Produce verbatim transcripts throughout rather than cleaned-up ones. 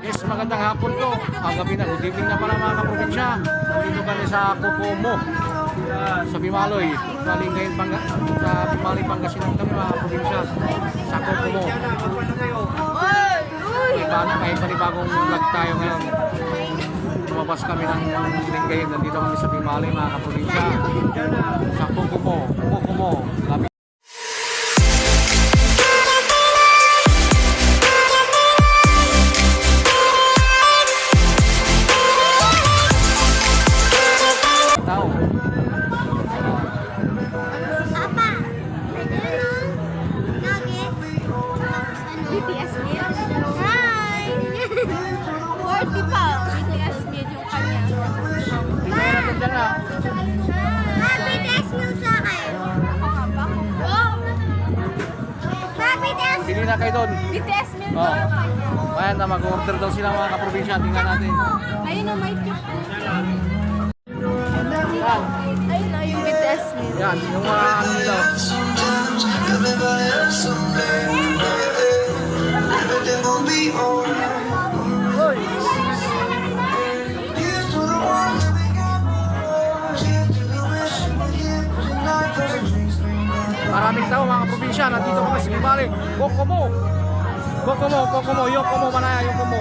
Yes, magandang hapon po. Ah, gabi na, good evening na pala, mga kaprobinsya. Nandito kami sa Kokomo, sa Bimaloy. Sa Lingayen, Panga-, sa Bimaloy, Pangasinan kami, mga kaprobinsya. Sa Kokomo. May pan-, may panibagong vlog tayo ngayon. Lumabas kami ng Lingayen. Nandito kami sa Bimaloy, mga kaprobinsya. Sa Kokomo. Kokomo. Tao. Papa, may nuggets. Tapos ano? B T S meal? Hi! Forty pa, B T S meal yung kanya. Tingnan natin dyan, ah. Ah, B T S meal sa akin. Ako nga ba? Oh! Pili na kayo doon. B T S meal Oh. daw. Ayan na, mag-order daw sila, mga kaprobinsya. Tingnan natin. Ayun o, may cute. Ayun o, yung B T S meal. Yan, yung mga ano nila. Maraming tao, mga kaprobinsya. Nandito kami sa Bimaloy. Kokomo. Kokomo, Kokomo, Yokomo, Manaya, Yokomo.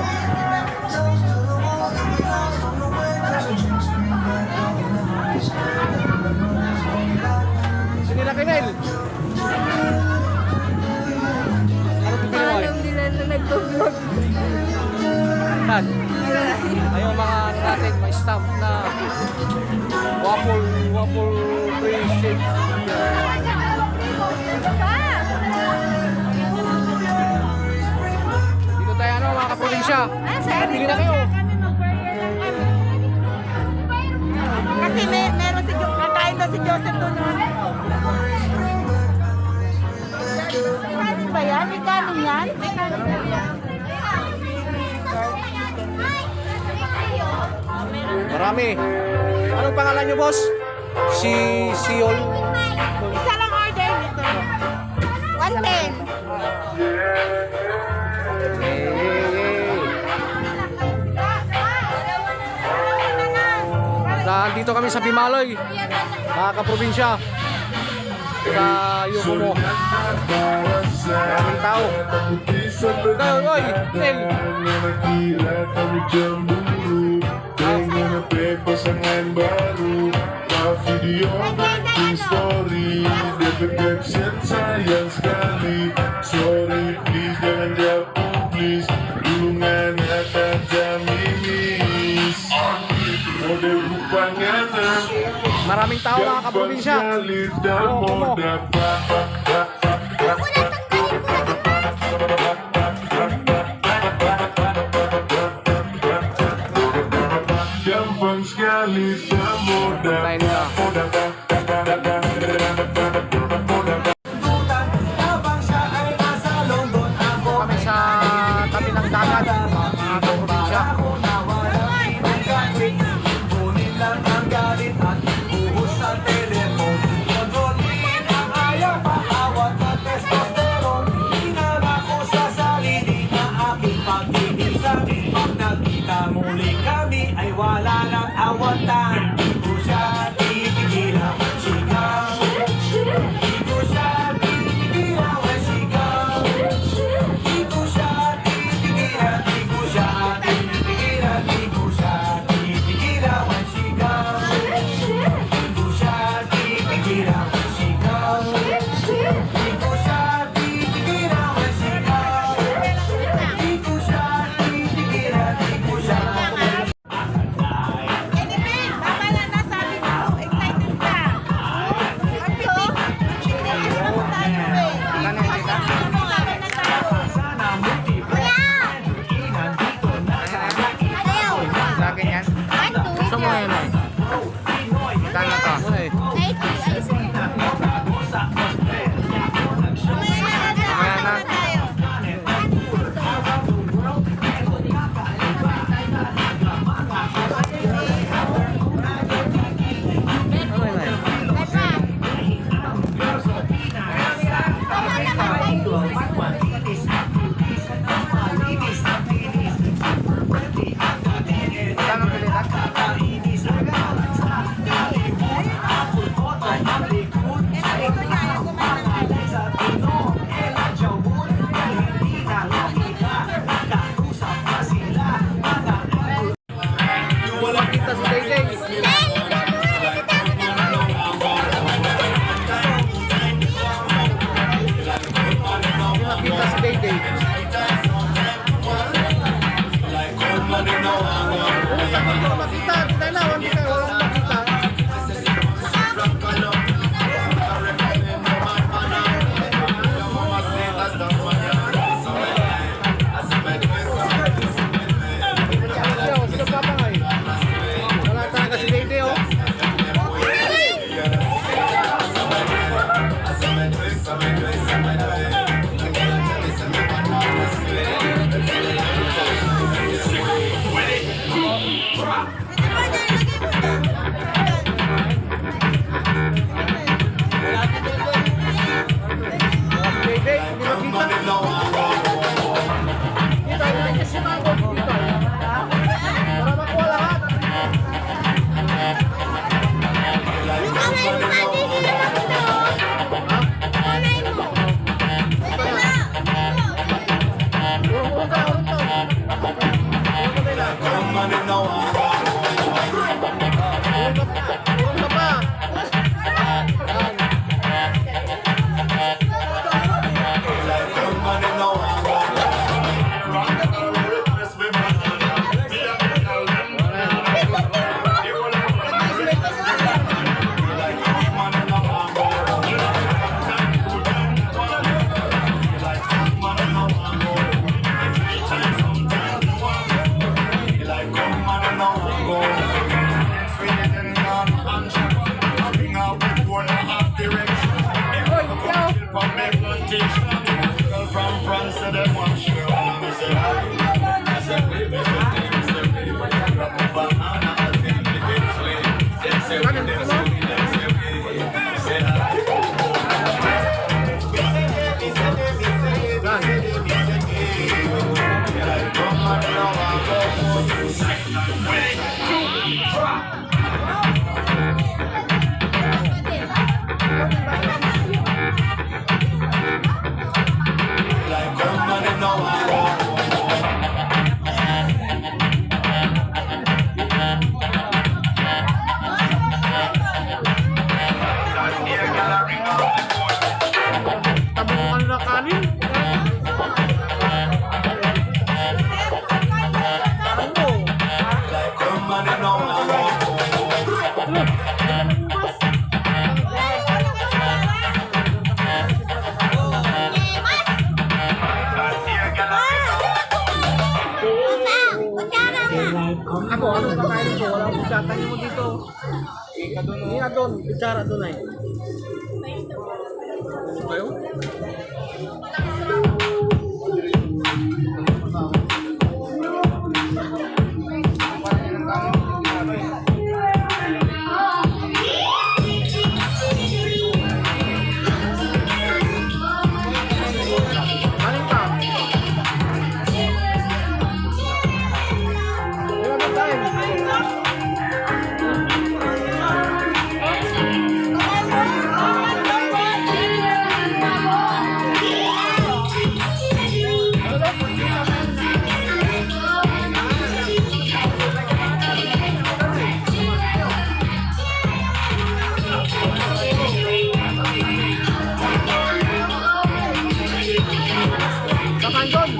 Sige na, Kinel. Ano pipili mo, eh? Alam nila na nagbablog. Yan. Ayun, mga ano natin, may stamp na waffle, waffle free shake. Dito tayo, ano, mga kaprobinsya. Ah, sa Pili na kayo. Kasi may, meron si Jo-, nakain daw si Joseph doon, no? Kanin ba yan? May kanin yan? Marami. Anong pangalan niyo, boss? Si Siol? Isa lang order nito. One ten. Nandito kami sa Bimaloy, mga kaprobinsya, sa Yokomo. Maraming tao. Oy, oy, Nel. Tenga na pepas angan baru. Pavideon, story, dapat caption, sayang sekali. Sorry, please, jangan jawab, please. Tulungan at ang miss. Model rupa nga na. Maraming tao, mga kaprobinsya. Galit na Yokomo. Moda pa, pa, pa, pa, pa. Gampang sekali, moda, moda. Kami sa tabi ng dagat, mga kaprobinsya. Pag nakita muli kami ay wala lang awatan. Di ko siya titigilan, sigaw. Di ko siya titigilan, sigaw. Di ko siya titigilan, di ko siya titigilan, di ko siya titigilan, sigaw. Di ko siya titigilan, sigaw. Di ko siya titigilan, sigaw. Di ko siya titigilan, di ko siya. Tabukan na kanin. Ano? Ako, ano pa kain ko? Wala akong pitsara mo dito. Ni Adon, pitsara doon ay. Kayo? Kapanjon!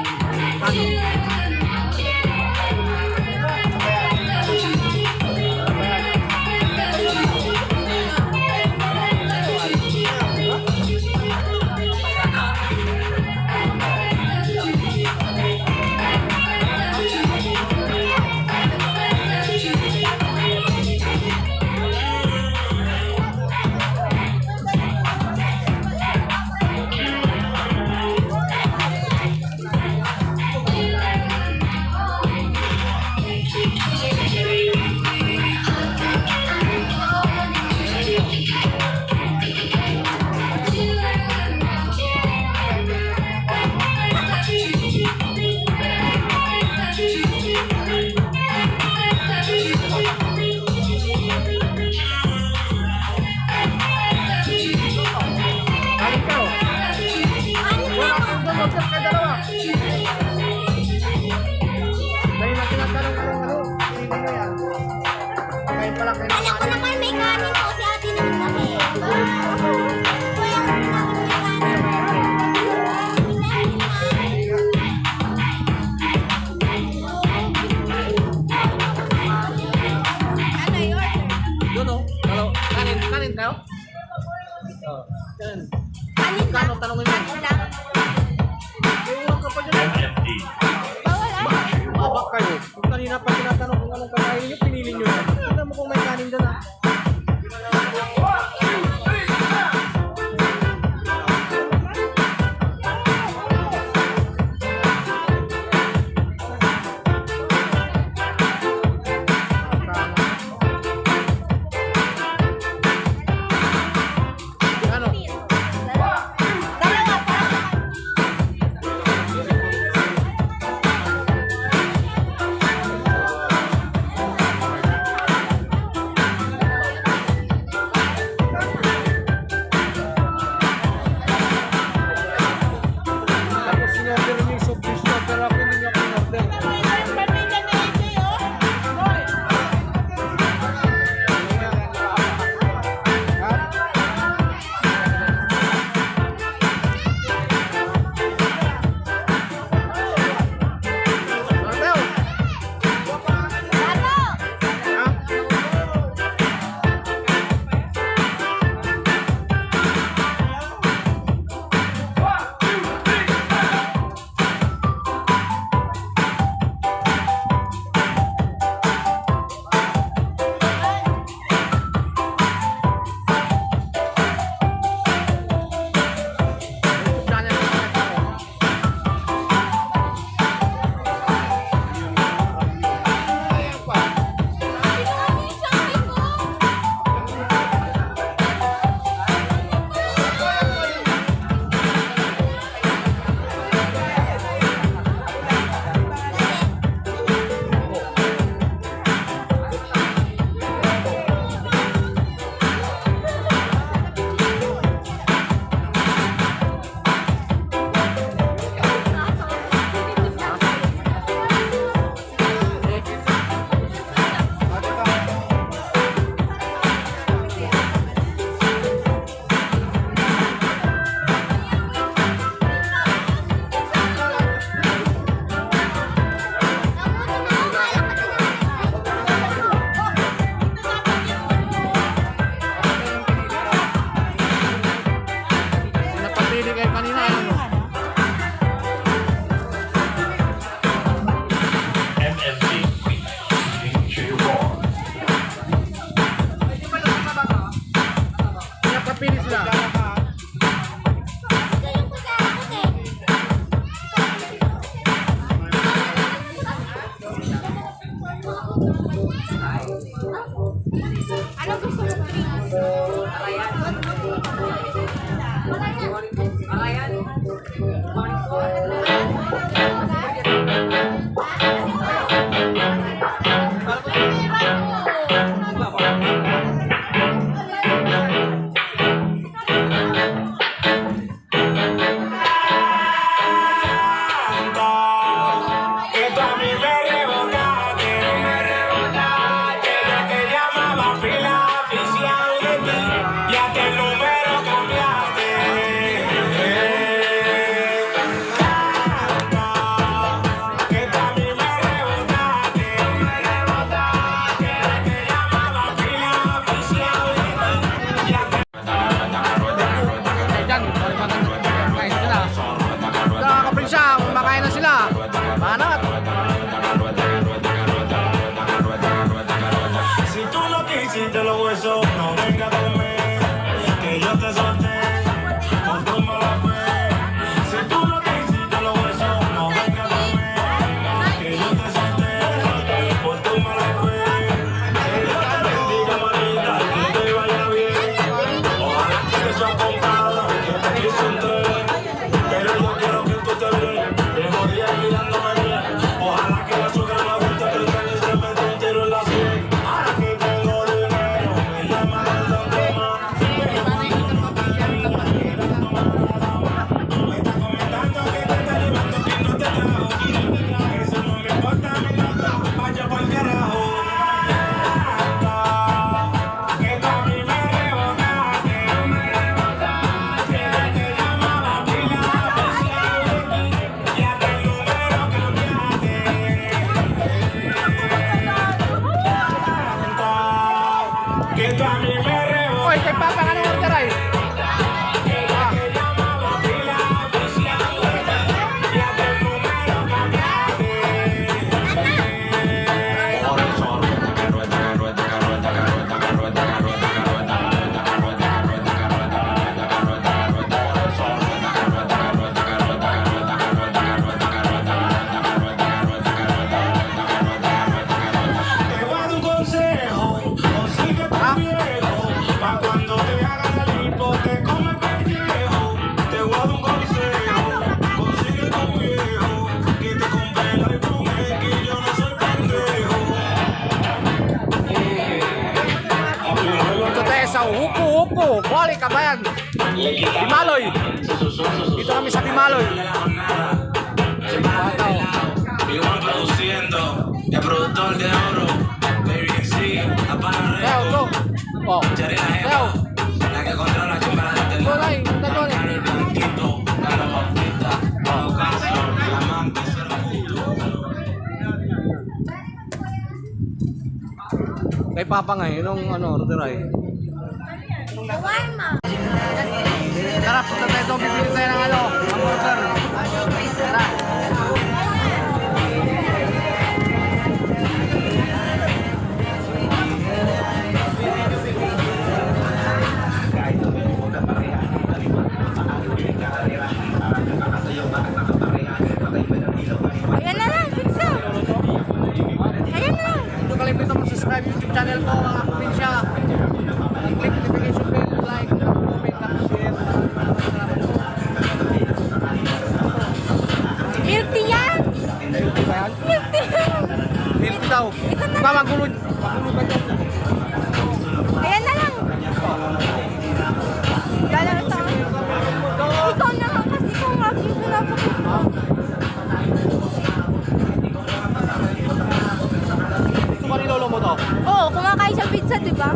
Kain ka, oh. Wala kang gumagap ka dalawa. Dahil na tinatanong, ano, ano, pinili mo yan. Kain pala, kain. Kala ko naman may kanin ko, si ate naman kasi. Kuya, wala naman may kanin. Ano yun? Doon, oh. Hello. Kanin, kanin tayo? Oh, yan. Kanin lang. Kano, tanongin mo. Kanin lang. May ulam ka pa dyan. Bawal, ah. Mabak kayo. Kanina pa tinatanong kung anong kakain niyo, pinili niyo yan. Tingnan mo kung may kanin dyan, ah. Ano? Ano gusto mo, drinks? Arayan. Arayan. Que tú a mí me rebotaste, que yo te llamaba pila oficial de ti, ya que el número cambiaste. Que tú a mí me rebotaste, que yo te llamaba pila oficial de ti, ya que Diyan, diyan, diyan, diyan. Mga kaprinsya, kumakain na sila. Banat. Si tú no quisiste los huesos, no venga a comer, que yo te solté por tu mala fe. Si tú no quisiste los huesos, no venga a comer, que yo te solté por tu mala fe. Que Dios te bendiga, mamita, que te vaya bien. Ojalá que te sea compadre, que te quiso entregar. Pero yo quiero que tú te bien. Te jodía mirándome bien. Ojalá que la suegra no aguante tres años y se mete un tiro en la sien. Ahora que tengo dinero, me llama el don Tomás. Oy, kay Papa, anong order ay? Ah. Te voy a dar un consejo, consigue tu viejo, pa cuando te haga la lipo, te come el pellejo. Te voy a dar un consejo, consigue tu viejo, que te compre el iPhone X, yo no soy pendejo. Ito tayo sa Huko Huko, balik kabayan. Dimaloy. Dito kami sa Dimaloy. Igual produciendo, el productor de oro, Baby M C, la Pana Record, Charina Eva, la que controla la chimba de este lado, Carlos el Blanquito, Carlos Bautista, Lucas, Diamante, Cero Punto. Kay Papa nga, yun ang ano, order ay. Shawarma. Tara, punta tayo doon. Bibili tayo ng ano, hamburger. Tara. Ayan na lang, pizza. Ayan na lang. Huwag niyo kalimutang mag-subscribe YouTube channel ko, mga kaprobinsya. Click notification bell, like, comment, share. Guilty yan! Guilty yan! Guilty daw. Ito na. Tama, gulo. Ayan na lang. Dala ito. Ikaw na lang kasi kung mag-, Gusto ka ni lolo mo to? Oo, kumakain siya pizza, di ba?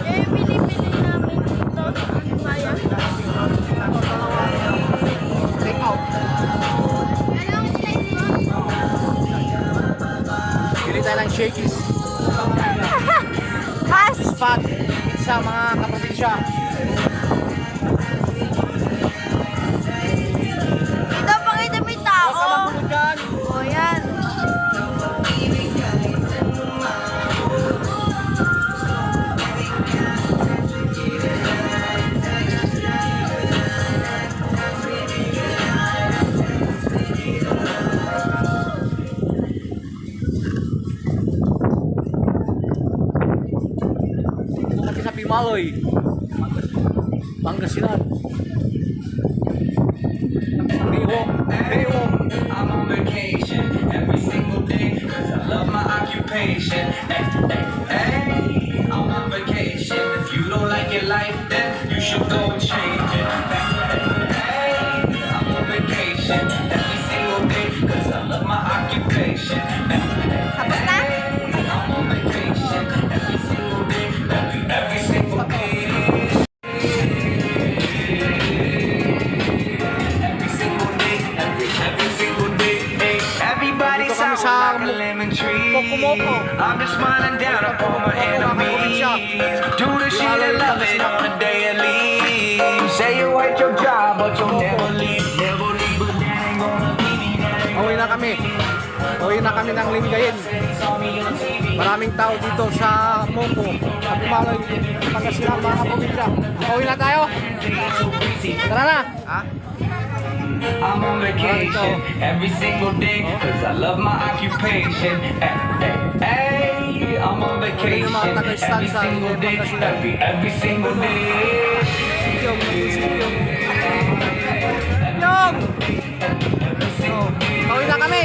Eh, binibili namin dito sa Bayan. Take out. Anong slice mo? Bili tayo ng Shakey's. As Spot sa mga kaprobinsya. Ito, pakita mo yung tao. Huwag ka magulo dyan. O, yan. Maloy, Pangasinan. Baywang, Baywang. I'm on vacation every single day because I love my occupation. Hey, hey, hey, I'm on vacation. If you don't like your life, then you should go and change it. Hey, hey, hey, I'm on vacation every single day because I love my occupation. Hey, hey, Tapos na? hey, I'm on vacation every single day, every, every single day. Every single day, every, every single day, eh. Everybody's Dito kami out sa like a Mo-, lemon tree. Moco-Moco. I'm just smiling down upon my Moco-Moco, mga probinsya. enemies. Do the shit I love it on a daily. Say you hate your job, but you'll never leave, never leave. But that ain't gonna be me, that ain't Pauwi na kami. Pauwi na kami ng Lingayen. Maraming tao dito sa Moco. At Maloy, Pangasinan, mga probinsya. Pauwi na tayo. Tara na. I'm on vacation every single day because I love my occupation. Hey, hey, hey, I'm on vacation every single day, every, every single day. Yung, yung, yung. Yung! So, pauwi na kami.